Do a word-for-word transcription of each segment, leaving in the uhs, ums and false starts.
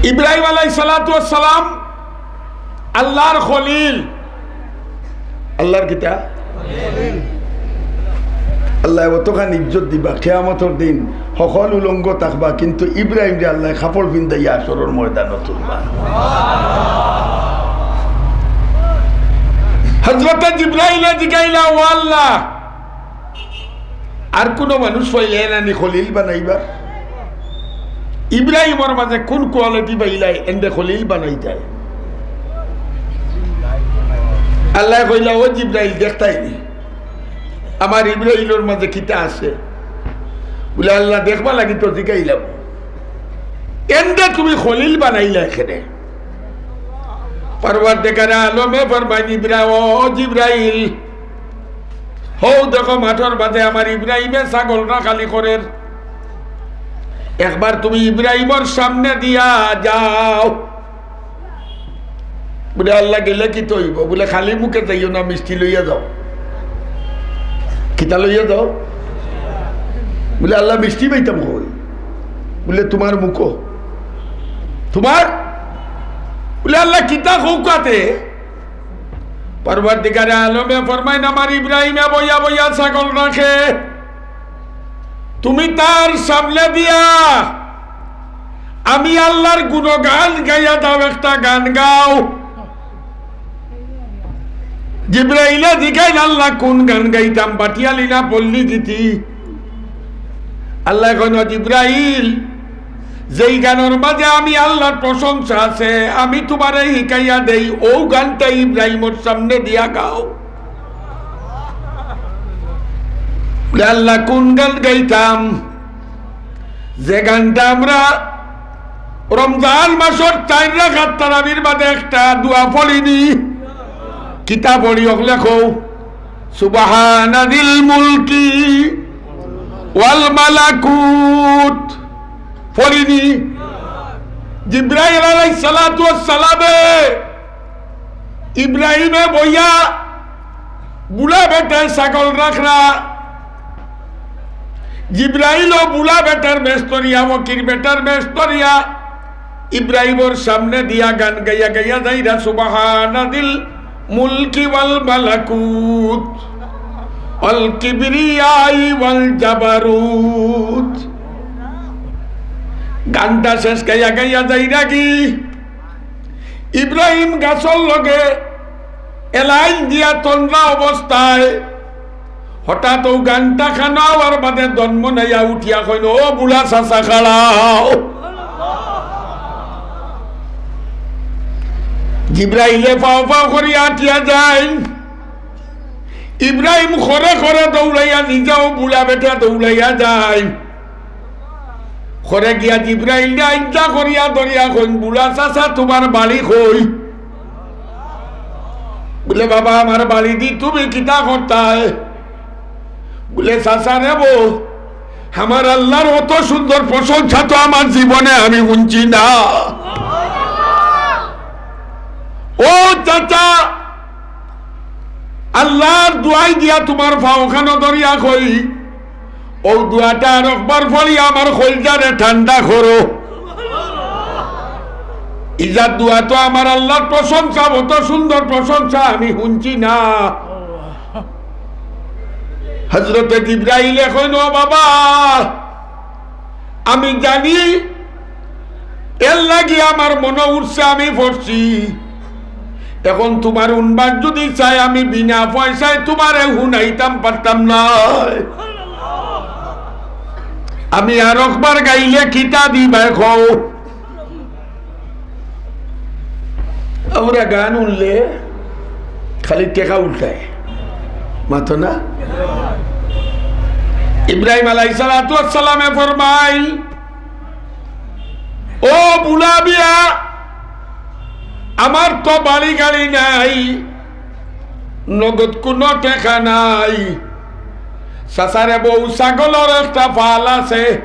ইব্রাহিম আলাইহিস সালাতু ওয়াস সালাম আল্লাহর খলিল। আল্লাহর কিতা? আল্লায় অতখান ইজ্জত দিবা, কিয়ামতর দিন হকল উলঙ্গ থাকবা, কিন্তু ইব্রাহিমরে আল্লায় কাপড় পিন্দাইয়া হাশরর ময়দানো তুলবা। হযরতে জিব্রাইলে জিগাইলা, "ও আল্লাহ, আর কুনু মানুষ পাইলে এরানি খলিল বানাইবা? ইব্রাহিমর মাঝে কুন quality পাইলায় এনরে খলিল বানাইতায়?" আল্লায় কইলা, "ও জিব্রাইল, দেখতায়নি আমার ইব্রাহিমর মাঝে কিতা আছে?" বুলে, "আল্লাহ, দেখবার লাগি তো জিগাইলাম, এনরে তুমি খলিল বানাইলায় কেনে?" পরওয়ারদিগারে আলমে ফরমাইন, "ইব্রা-, ও জিব্রাইল, হউ দেখো মাঠর মাঝে আমার ইব্রাহিমে ছাগল রাখালি করের, একবার তুমি ইব্রাহিমর সামনে দিয়া যাও।" বুলে, "আল্লাহ, গেলে কিতা অইবো?" বুলে, "খালি মুখে যাইও না, মিষ্টি লইয়া যাও।" "কিতা লইয়া যাও?" বুলে, "আল্লাহ, মিষ্টি পাইতাম কই?" বুলে, "তুমার মুখো।" "তুমার?" বুলে, "আল্লাহ, কিতা কউক্কাতে?" পরওয়ারদিগারে আলমে ফরমাইন, "আমার ইব্রাহিমে বইয়া বইয়া ছাগল রাখে, তুমি তার সামনে দিয়া আমি আল্লাহর গুণগান গাইয়া দাও, একটা গান গাও।" জিব্রাইলে জিগাইন, "আল্লাহ, কুন গান গাইতাম, ভাটিয়ালি না পল্লী গীতি?" আল্লায় কইন, "জিব্রাইল, যেই গানর মাঝে আমি আল্লাহর প্রশংসা আছে, আমি তুমারে হিকাইয়া দেই, অউ গানটা ইব্রাহিমর সামনে দিয়া গাও।" বুলে, "আল্লাহ, কুন গান গাইতাম, যে গানটা আমরা রমজান মাসর চাইর রাকাত তারাবির বাদে একটা দোয়া পড়িনি?" "কিতা পড়ি?" "অকলে কও।" "সুবহানা যিল মুলকি ওয়াল মালাকুত।" পড়িনি? জিব্রাইল আলাইহিস সালাতু ওয়াস সালামে ইব্রাহিমে বইয়া বুলা বেটায় ছাগল রাখরা, জিব্রাইলও বুলা বেটার বেশ ধরিয়া, ফকির বেটার বেশ ধরিয়া ইব্রাহিমর সামনে দিয়া গান গাইয়া গাইয়া যাইরা, "সুবহানা যিল মুলকি ওয়াল মালাকুত ওয়াল কিবরিয়াই ওয়াল জাবারুত।" গানটা শেষ গাইয়া গাইয়া যাইরাগি ইব্রাহিম গাছর লগে এলাইন দিয়া তন্দ্রা অবস্থায় হঠাৎ অউ গানটা খানো অওয়ার বাদে দনমনাইয়া উঠিয়া কইন, "ও বুলা চাচা, খাড়াও।" জিব্রাইলে ফাও ফাও করিয়া আটিয়া যাইন। ইব্রাহিম খরে খরে দৌড়াইয়া, নিজেও বুলা বেটা দৌড়াইয়া যাইন। খরে গিয়া জিব্রাইলরে আইজ্জা করিয়া ধরিয়া কইন, "বুলা চাচা, তুমার বাড়ি কই?" বুলে, "বাবা, আমার বাড়ি দি তুমি কিতা করতায়?" বুলে, "চাচা রে বো, আমার আল্লাহর অত সুন্দর প্রশংসা তো আমার জীবনে আমি হুনছি না।" ও চাচা, আল্লাহর দোয়াই দিয়া তুমার ফাও খানো ধরিয়া কই, অউ দোয়াটা আরকবার পড়িয়া আমার কইলজারে ঠান্ডা করো। ইজার দোয়া তো আমার আল্লাহর প্রশংসা, অত সুন্দর প্রশংসা আমি হুনছি না। হযরতে জিব্রাইলে কইন, "ও বাবা, আমি জানি, এর লাগি আমার মনো উঠছে, আমি পড়ছি। এখন তুমার হুনবার যুদি চাই, আমি বিনা পয়সায় তুমারে হুনাইতাম পারতাম নায়। আমি আরকবার গাইলে কিতা দিবায় কও?" আমরা গান হুনলে খালি টেকা উল্টায়, মাতো না? ইব্রাহিম আলাইহিস সালাতু ওয়াস সালামে ফরমাইল, "ও বুলা মিয়া, আমার তো বাড়ি গাড়ি নাই, নগদ কুনু টেকা নাই। চাচারে বো, ছাগলর একটা ফাল আছে,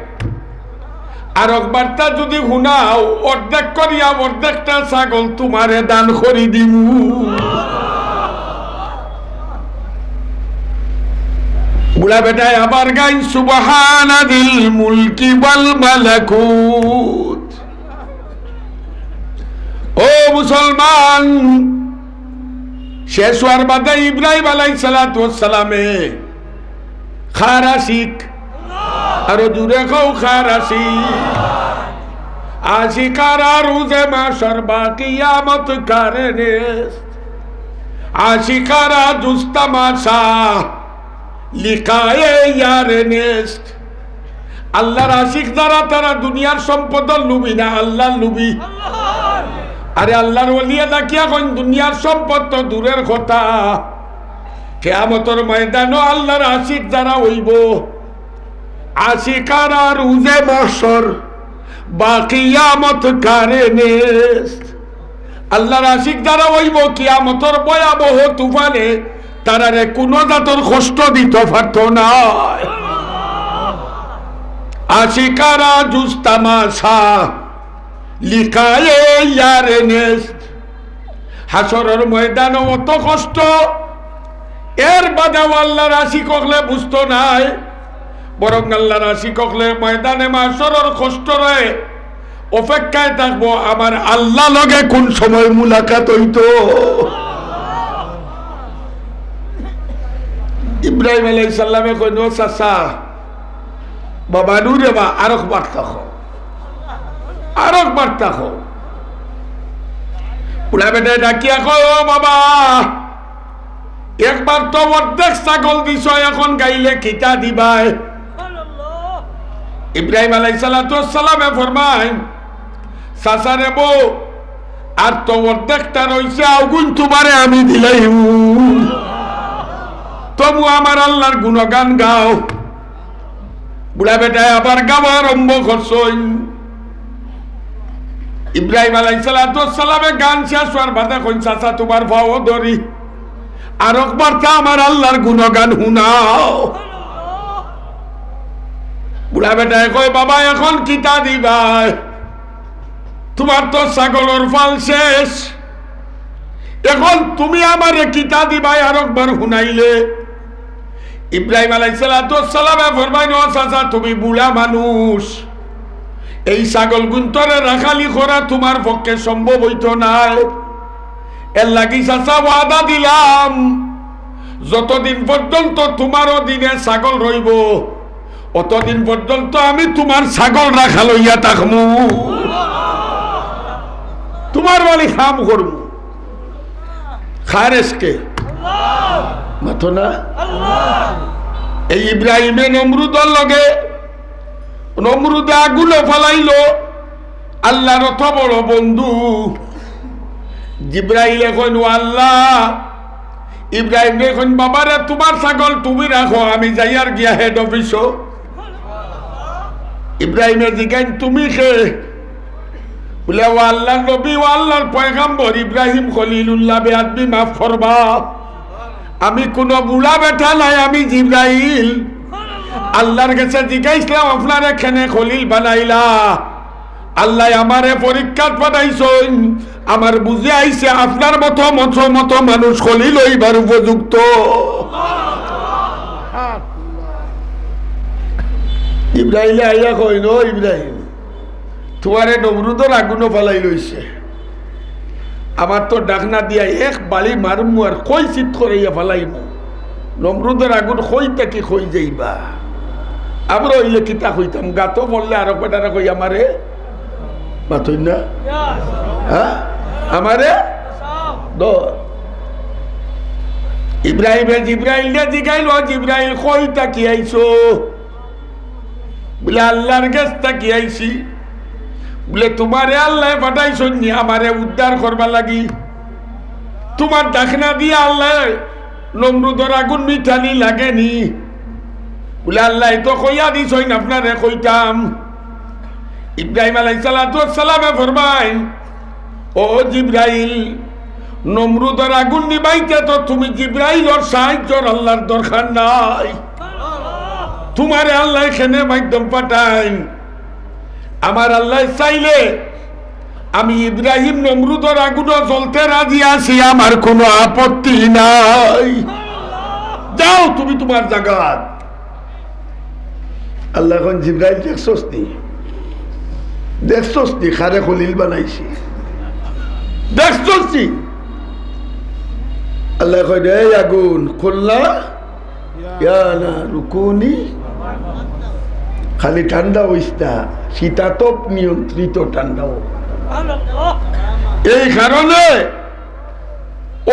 আরকবারটা যুদি হুনাও, অর্ধেক করিয়া অর্ধেকটা ছাগল তুমারে দান করি দিমু।" বুলা বেটায় আবার গাইন, "সুবহানা যিল মুলকি ওয়াল মালাকুত।" মুসলমান, শেষ হওয়ার বাদে ইব্রাহিম আলাইহিস সালাতু ওয়াস সালামে কার আশিক, আরো জুরে কও কার আশিক। আশিকারা রোজে মাশর বা কিয়ামত কারে নেস্ত, আশিকারা জুজ তামাশা লিকায়ে ইয়ারে নেস্ত। আল্লাহর আশিক যারা, তারা দুনিয়ার সম্পদর লুবি না, আল্লাহর লুবি। আরে আল্লাহর ওলিয়ে ডাকিয়া কইন, দুনিয়ার সম্পদ তো দূরের কথা, কিয়ামতর ময়দানো আল্লাহর আশিক যারা অইবো, আশিকারা রোজে মাশর বা কিয়ামত কারে নেস্ত। আল্লাহর আশিক যারা অইবো, কিয়ামতর ভয়াবহ তুফানে তারারে কুনু জাতর কষ্ট দিতো পারতো নায়। আশিকারা জুজ তামাশা লিকায়ে ইয়ারে নেস্ত। হাশরর ময়দানো অত কষ্ট, এর বাদেও আল্লাহর আশিক অকলে বুঝতো নায়, বরং আল্লাহর আশিক অকলে ময়দানে মাশরর কষ্টরে অপেক্ষায় থাকবো, আমার আল্লাহ লগে কোন সময় মুলাকাত অইতো। ইব্রাহিম আলাইহিস সালামে কইন, "ও চাচা, বাবা নু রে বা, আরক বার্তা কও, আরক বার্তা কও।" বুড়া বেটায় ডাকিয়া কয়, "ও বাবা, একবার তো অর্ধেক ছাগল দিছো, এখন গাইলে কিতা দিবায়?" ইব্রাহিম আলাইহিস সালাতু ওয়াস সালামে ফরমাইন, "চাচা রে বা, আর তো অর্ধেকটা রইছে, অগুন তুমারে আমি দিলাইমু। তবু আমার আল্লাহর গুণগান গাও।" বুড়া বেটায় আবার গাওয়া আরম্ভ করছইন। ইব্রাহিম আলাইহিস সালাতু ওয়াস সালামে গান শেষ হওয়ার বাদে কইন, "চাচা, তুমার পাও ধরি, আরক বার্তা আমার আল্লাহর গুণগান হুনাও।" বুড়া বেটায় কয়, "বাবা, এখন কিতা দিবায়? তুমার তো ছাগলর পাল শেষ, এখন তুমি আমারে কিতা দিবায় আরকবার হুনাইলে?" ইব্রাহিম আলাইহিস সালাতু ওয়াস সালামে ফরমাইন, "ও চাচা, তুমি বুড়া মানুষ, এই ছাগলগুন্তরে রাখালি করা তুমার পক্ষে সম্ভব অইতো নায়। এর লাগি চাচা ওয়াদা দিলাম, যতদিন পর্যন্ত তুমার অধীনে ছাগল রইবো, অতদিন পর্যন্ত আমি তুমার ছাগল রাখাল অইয়া থাকমু, তুমার বাড়ি কাম করমু।" খারেজকে মাতো না। এই ইব্রাহিমে নমরুদর লগে, নমরুদে আগুনো ফালাইলো, আল্লাহর অত বড় বন্ধু। জিব্রাইলে কইন, "ও আল্লাহ।" ইব্রাহিমরে কইন, "বাবারে, তুমার ছাগল তুমি রাখো, আমি যাইয়ার গিয়া হেড অফিসো।" ইব্রাহিমে জিগাইন, "তুমি কে?" বুলে, "ও আল্লাহর নবী, ও আল্লাহর পয়গাম্বর ইব্রাহিম খলিলুল্লাহ, বেয়াদবি মাফ করবা। আমি কুনু বুড়া বেটা নায়, আমি জিব্রাইল। আল্লাহর গেছে জিগাইছলাম, আপনারে কেনে খলিল বানাইলা? আল্লায় আমারে পরীক্ষাত পাঠাইছইন, আমার বুঝে আইছে আপনার মতো, মতো, মতো মানুষ খলিল অইবার উপযুক্ত।" ইব্রাহিমে আইয়া কইন, "ও ইব্রাহিম, তুমারে নমরুদর আগুনো ফালাই লইছে। আমার তো ডাকনা দিয়া এক বাড়ি মারমু আর কই চিত করাইয়া ফালাইমু। নমরুদর আগুন কই থাকি কই যাইবা? আমরা অইলে কিতা কইতাম? গাতো পড়লে আরক বেটারে কই আমারে মাতইন না? হ্যাঁ? আমারে ধর।" ইব্রাহিমে জিব্রাইলরে জিগাইল, "ও জিব্রাইল, কই থাকি আইছো?" বুলে, "আল্লাহর গেছ থাকি আইছি।" বুলে, "তুমারে আল্লায় পাঠাইছইন নি আমারে উদ্ধার করবার লাগি? তুমার ডাকনা দিয়া আল্লায় নমরুদর আগুন মিটানি লাগেনি?" বুলে, "আল্লায় তো কইয়া দিছইন আপনারে কইতাম।" ইব্রাহিম আলাইহিস সালাতু ওয়াস সালামে ফরমাইন, "ও জিব্রাইল, নমরুদর আগুন নিবাইতে তো তুমি জিব্রাইলর সাহায্যর আল্লাহর দরকার নাই। তুমারে আল্লায় কেনে মাধ্যম পাঠাইন? আমার আল্লায় চাইলে আমি ইব্রাহিম নমরুদর আগুনো জ্বলতে রাজি আছি, আমার কুনু আপত্তি নাই। যাও তুমি তুমার জাগাত।" আল্লায় কইন, "জিব্রাইল, দেখছস নি? দেখছস নি কারে খলিল বানাইছি? দেখছস নি? আল্লায় কয়, "রে আগুন, কুলনা ইয়া নারু কুনি।" খালি ঠান্ডা অইস না, শীতাতপ নিয়ন্ত্রিত ঠান্ডা অ। এই কারণে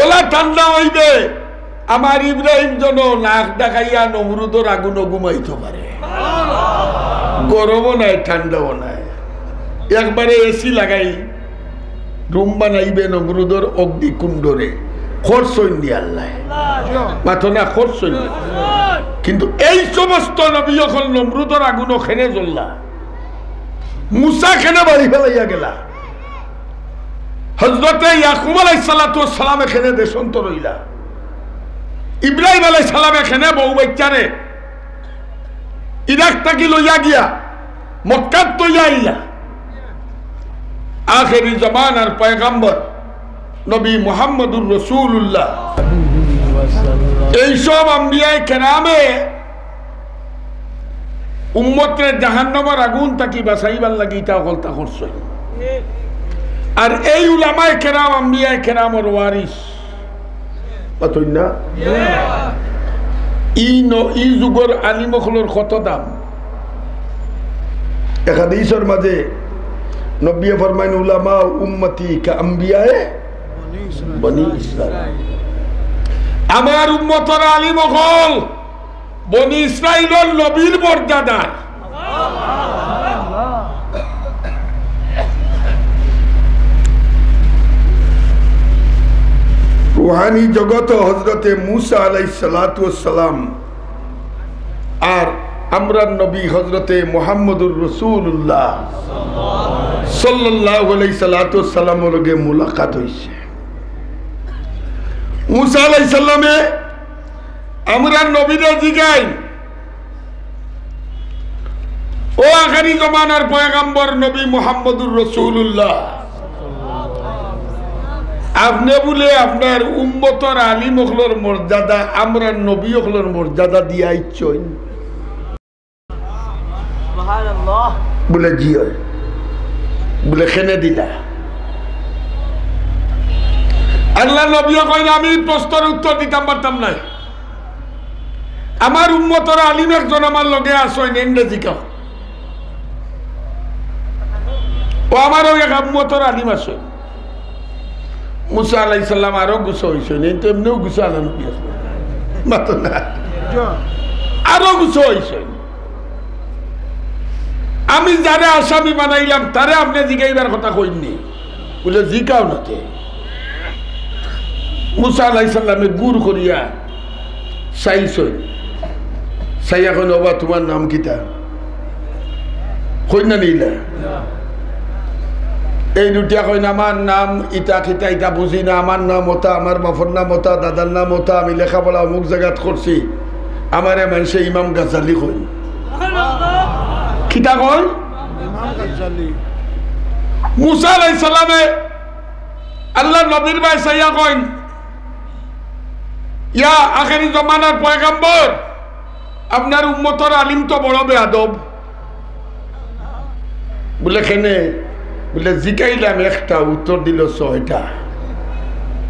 অলা ঠান্ডা অইবে। আমার ইব্রাহিম যেন নাক ডাকাইয়া নমরুদর আগুনো ঘুমাইতো পারে। গরমও নাই, ঠান্ডাও নাই। একবারে এসি লাগাই রুম বানাইবে নমরুদর অগ্নিকুণ্ডরে। খরচ অইন নি আল্লায়। মাতো না, খরচ অইন নি। কিন্তু এই সমস্ত নবী অকল নমরুদর আগুনো কেনে জ্বললা। মুসা কেনে বাড়ি ফালাইয়া গেলা। হজরতে ইয়াকুব আলাইহিস সালাতু ওয়াস সালামে কেনে দেশান্তর অইলা। ইব্রাহিম আলাইহিস সালামে কেনে বউ বাইচ্চারে ইরাক থাকি লইয়া গিয়া মক্কাত থইয়া আইলা। আখেরি জমানার পয়গাম্বর নবী মুহাম্মদুর রাসূলুল্লাহ। এই সব আম্বিয়ায়ে কেরামে উম্মতরে জাহান্নামর আগুন থাকি বাঁচাইবার লাগি ইতা অকলতা করছইন। আর এই উলামায়ে কেরাম আম্বিয়ায়ে কেরামর ওয়ারিস। মাতইন না? ই ন-, ই যুগর আলিম অকলর কত দাম। এক হাদিসর মাঝে নবীয়ে ফরমাইন, "উলামা উম্মতি কা আম্বিয়ায়ে বনি ইসরাইল।" আমার উম্মতর আলিম অকল বনি ইসরাইলর নবীর মর্যাদার। রুহানি জগত হজরতে মুসা আলাইহিস সালাতু ওয়াস সালাম আর আমরার নবী হজরতে মুহাম্মদুর রাসূলুল্লাহ সাল্লাল্লাহু আলাইহি সালাতু ওয়াস সালামর লগে মুলাকাত অইছে। মুসা আলাইহিস সালামে আমরার নবীরে জিগাইন, "ও আখেরি জমানার পয়গাম্বর নবী মুহাম্মদুর রাসূলুল্লাহ, আপনে বুলে আপনার উম্মতর আলিম অকলর মর্যাদা আমরার নবী অকলর মর্যাদা দিয়া আইছইন?" বুলে, "জি অয়।" বুলে, "কেনে দিলা?" আল্লার নবীয়ে কইন, "আমি ই প্রশ্নর উত্তর দিতাম পারতাম নায়। আমার উম্মতর আলিম একজন আমার লগে আছইন, এনরে জিকাও।" ও আমারও এক উম্মতর আলিম আছইন। মুসা আলাইহিস সালাম আরো গুসা অইছইন, এই তো এমনেও গুসা আলা নবী আছইন। মাতো না। আরো গুসা অইছইন। "আমি যারে আসামি বানাইলাম, তারে আপনে জিগাইবার কথা কইননি?" বুলে, "জিকাও না তে।" মুসা আলাইহিস সালামে গুড় করিয়া চাইছইন। চাইয়া কইন, "ওবা, তুমার নাম কিতা?" কইন না নি ইলা? এই দুটিয়া কইন, "আমার নাম ইতা কিতা, ইতা বুঝি না, আমার নাম ওতা, আমার বাপর নাম ওতা, দাদার নাম ওতা, আমি লেখাপড়া অমুক জাগাত করছি, আমারে মানষে ইমাম গাজ্জালি কইন।" কিতা কইন? ইমাম গাজ্জালি। মুসা আলাইহিস সালামে আল্লার নবীর বায় চাইয়া কইন, "ইয়া আখেরি জমানার পয়গাম্বর, আপনার উম্মতর আলিম তো বড় বেয়াদব।" বুলে, "কেনে?" বুলে, "জিকাইলাম একটা, উত্তর দিল ছয়টা।"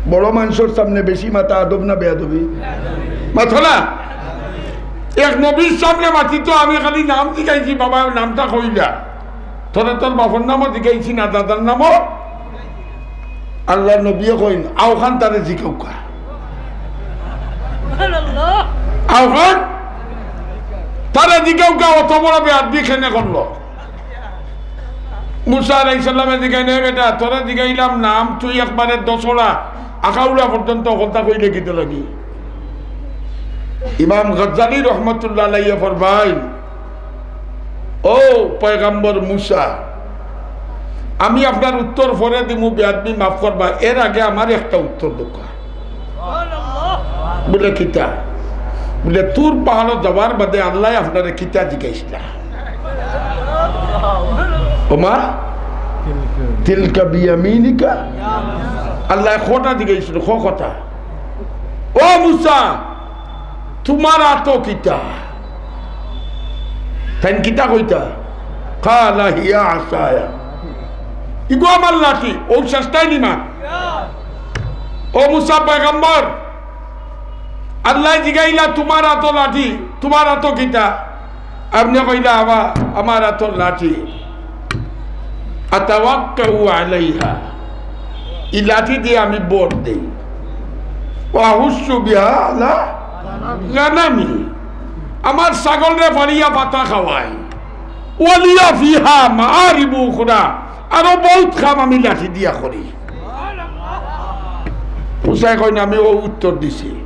বড় মানষর সামনে বেশি মাতা আদব না বেয়াদবি? মাতো না। এক নবীর সামনে মাতি তো আমি খালি নাম জিকাইছি, "বাবা, নামটা কইলা?" তোরে তোর বাপর নামও জিকাইছি না, দাদার নামও। আল্লার নবীয়ে কইন, "আউখান তারে জিকাউক্কা। আউখান তারে জিকাউক্কা, অত বড় বেয়াদবি কেনে করলো?" মুসা আলাইহিস সালামে জিকাইন, "এ বেটা, তোরে জিকাইলাম নাম, তুই একবারে দশড়া, আখাউড়া পর্যন্ত হকলতা কইলে কিতা লাগি?" ইমাম গাজ্জালি রহমতুল্লাহ আলাইহি ফরমাইন, "ও পয়গাম্বর মুসা, আমি আপনার উত্তর পরে দিমু, বেয়াদবি মাফ করবা, এর আগে আমার একটা উত্তর দেউক্কা।" বুলে, "কিতা?" বুলে, "তুর পাহাড়ো যাওয়ার বাদে আল্লায় আপনারে কিতা জিকাইছলা?" ওমা তিলকা বিয়ামিনিকা। আল্লায় কয়টা জিকাইছইন, ক কথা। "ও মুসা, তুমার আতো কিতা?" তাইন কিতা কইতা? "কালা হিয়া আসায়া।" ইগু আমার লাঠি, অউ শেষটাই নিমা। ও মুসা পয়গম্বর, আল্লায় জিগাইলা, "তুমার আতো লাঠি, তুমার আতো কিতা?" আপনে কইলা, "আমা-, আমার আতো লাঠি।" আতাওয়াক্কাউ আলাইহা, ই লাঠি দিয়া আমি ভর দেই। ওয়া আহুশু বিহা আলা গানামি, আমার ছাগলরে ফাড়িয়া পাতা খাওয়াই। ওয়ালিয়া ফিহা মাআরিবু উখরা, আরো বউত কাম আমি লাঠি দিয়া করি। মুসায় কইন, "আমি অউ উত্তর দিছি।"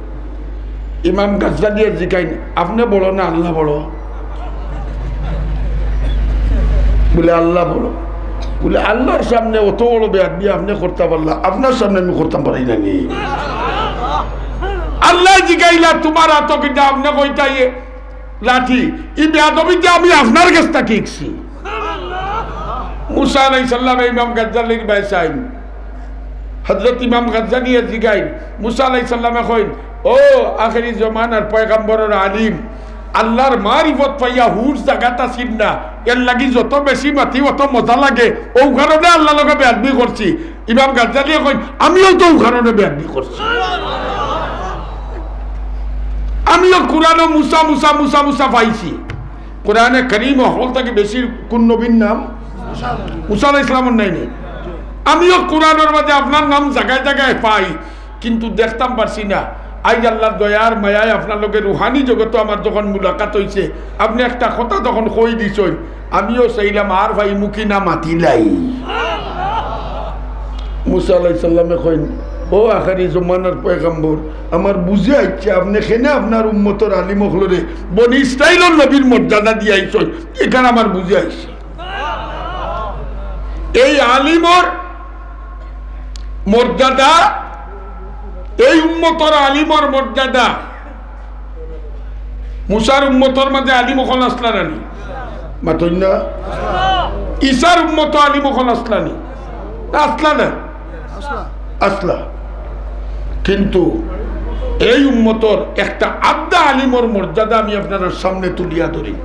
ইমাম গাজ্জালিয়ে জিকাইন, "আপনে বড় না আল্লাহ বড়?" বুলে, "আল্লাহ বড়।" বুলে, "আল্লাহর সামনে অত বড় বেয়াদবি আপনে করতা পারলা, আপনার সামনে আমি করতাম পারি না নি?" আল্লায় জিগাইলা, "তুমার আতো কিতা?" আপনে কইতা, "ইয়ে লাঠি।" ই বেয়াদবিটা আমি আপনার গেছ থাকি শিখছি। মুসা আলাইহিস সালামে ইমাম গাজ্জালির বায় চাইন। হযরত ইমাম গাজ্জালিয়ে জিগাইন, মুসা আলাইহিস সালামে কইন, "ও আখেরি জমানার পয়গম্বরর আলিম, আল্লাহর মারিফত পাইয়া হুশ জাগাত আছিল না, এরলাগি যত বেশি মাতি অত মজা লাগে, অউ কারণে আল্লাহর লগে বেয়াদবি করছি।" ইমাম গাজ্জালিয়ে কইন, "আমিও তো অউ কারণে বেয়াদবি করছি, আমিও কুরআনো মুসা, মুসা, মুসা, মুসা পাইছি।" কোরআনে করিম হকল থাকি বেশি কুন নবীর নাম? মুসা আলাইহিস সালামর নায় নি? আমিও কোরআনর মাঝে আপনার নাম জাগায় জাগায় পাই, কিন্তু দেখতাম পারছি না। আইজ আল্লাহর দয়ার মায়ায় আপনার লগে রুহানি জগতো আমার যখন মুলাকাত অইছে, আপনে একটা কথা যখন কই দিছইন, আমিও চাইলাম আর ভাই মুখী না মাতিলাই। মুসা আলাইহিস সালামে কইন, "ও আখেরি জমানার পয়গম্বর, আমার বুঝে আইছে আপনে কেনে আপনার উম্মতর আলিম অকলরে বনি ইসরাইলর নবীর মর্যাদা দিয়া আইছইন, ইখান আমার বুঝে আইছে।" এই আলিমর মর্যাদা, এই উম্মতর আলিমর মর্যাদা, মুসার উম্মতর মাঝে আলিম অকল আছলা না নি? মাতইন না? ঈসার উম্মতো আলিম অকল আছলা নি? আছলা না? আছলা। কিন্তু এই উম্মতর একটা আধা আলিমর মর্যাদা আমি আপনারার সামনে তুলিয়া ধরি।